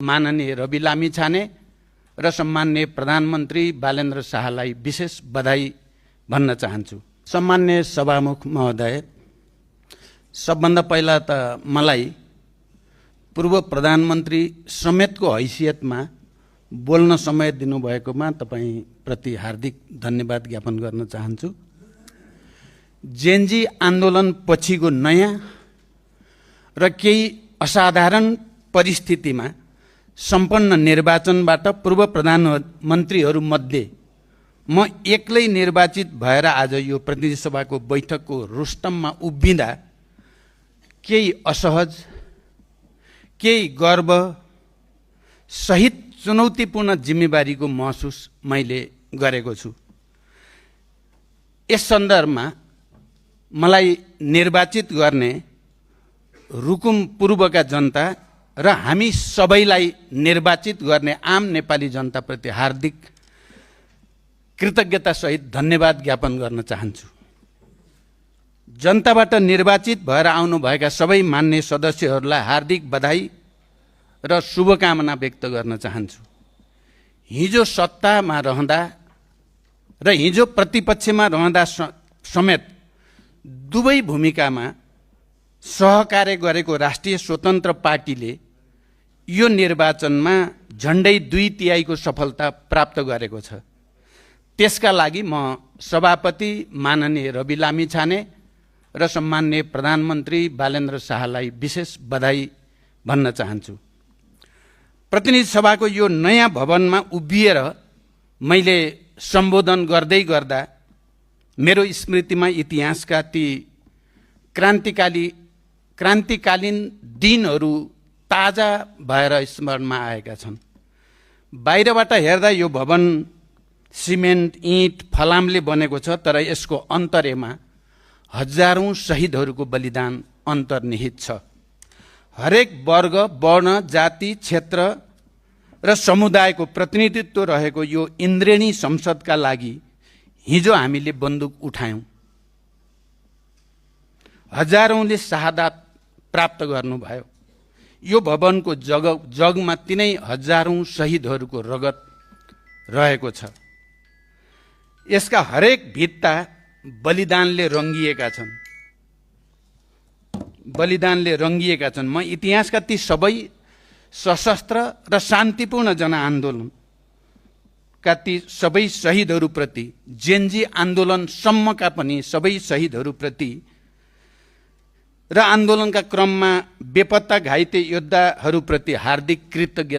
माननीय रवि लामिछाने र सम्माननीय प्रधानमन्त्री बालेन्द्र शाहलाई विशेष बधाई भन्न चाहन्छु। सम्माननीय सभामुख महोदय, सबभन्दा पहिला त मलाई पूर्व प्रधानमन्त्री समेतको हैसियतमा बोल्न समय दिनुभएकोमा तपाईप्रति हार्दिक धन्यवाद ज्ञापन गर्न चाहन्छु। जेनजी आन्दोलन पछिको नयाँ र केही असाधारण परिस्थितिमा सम्पन्न निर्वाचनबाट पूर्व प्रधानमन्त्रीहरूमध्ये म एक्लै निर्वाचित भएर आज यो प्रतिनिधि सभाको बैठकको रुस्तममा उभिँदा केही असहज, केही गर्व सहित चुनौतीपूर्ण जिम्मेवारीको महसुस मैले गरेको छु। यस सन्दर्भमा मलाई निर्वाचित गर्ने रुकुम पूर्वका जनता र हामी सबैलाई निर्वाचित गर्ने आम नेपाली जनताप्रति हार्दिक कृतज्ञता सहित धन्यवाद ज्ञापन गर्न चाहन्छु। जनताबाट निर्वाचित भएर आउनुभएका सबै मान्य सदस्यहरूलाई हार्दिक बधाई र शुभकामना व्यक्त गर्न चाहन्छु। हिजो सत्तामा रहँदा र हिजो प्रतिपक्षमा रहँदा समेत दुवै भूमिकामा सहकार्य गरेको राष्ट्रिय स्वतन्त्र पार्टीले यो निर्वाचनमा झण्डै 2/3 को सफलता प्राप्त गरेको छ। त्यसका लागि म सभापति माननीय रवि लामिछाने र सम्माननीय प्रधानमन्त्री बालेन्द्र शाहलाई विशेष बधाई भन्न चाहन्छु। प्रतिनिधि सभाको यो नयाँ भवनमा उभिएर मैले सम्बोधन गर्दै गर्दा मेरो स्मृतिमा इतिहासका ती क्रान्तिकालीन दिनहरू ताजा भएर स्मरणमा आएका छन्। बाहिरबाट हेर्दा यो भवन सिमेन्ट, इँट, फलामले बनेको छ, तर यसको अन्तर्यमा हजारौं शहीदहरूको बलिदान अन्तर्निहित छ। हरेक वर्ग, वर्ण, जाति, क्षेत्र र समुदायको प्रतिनिधित्व रहेको यो इन्द्रेणी संसदका लागि हिजो हामीले बन्दुक उठायौं। हजारौंले शहादत प्राप्त गर्नुभयो। यो भवनको जगमा तिनै हजारौं शहीदहरूको रगत रहेको छ। यसका हरेक भित्ता बलिदानले रङ्गिएका छन्। म इतिहासका ती सबै सशस्त्र र शान्तिपूर्ण जनआन्दोलनका ती सबै शहीदहरूप्रति, जेनजी आन्दोलनसम्मका पनि सबै शहीदहरूप्रति र आन्दोलनका क्रममा बेपत्ता घाइते योद्धाहरूप्रति हार्दिक कृतज्ञता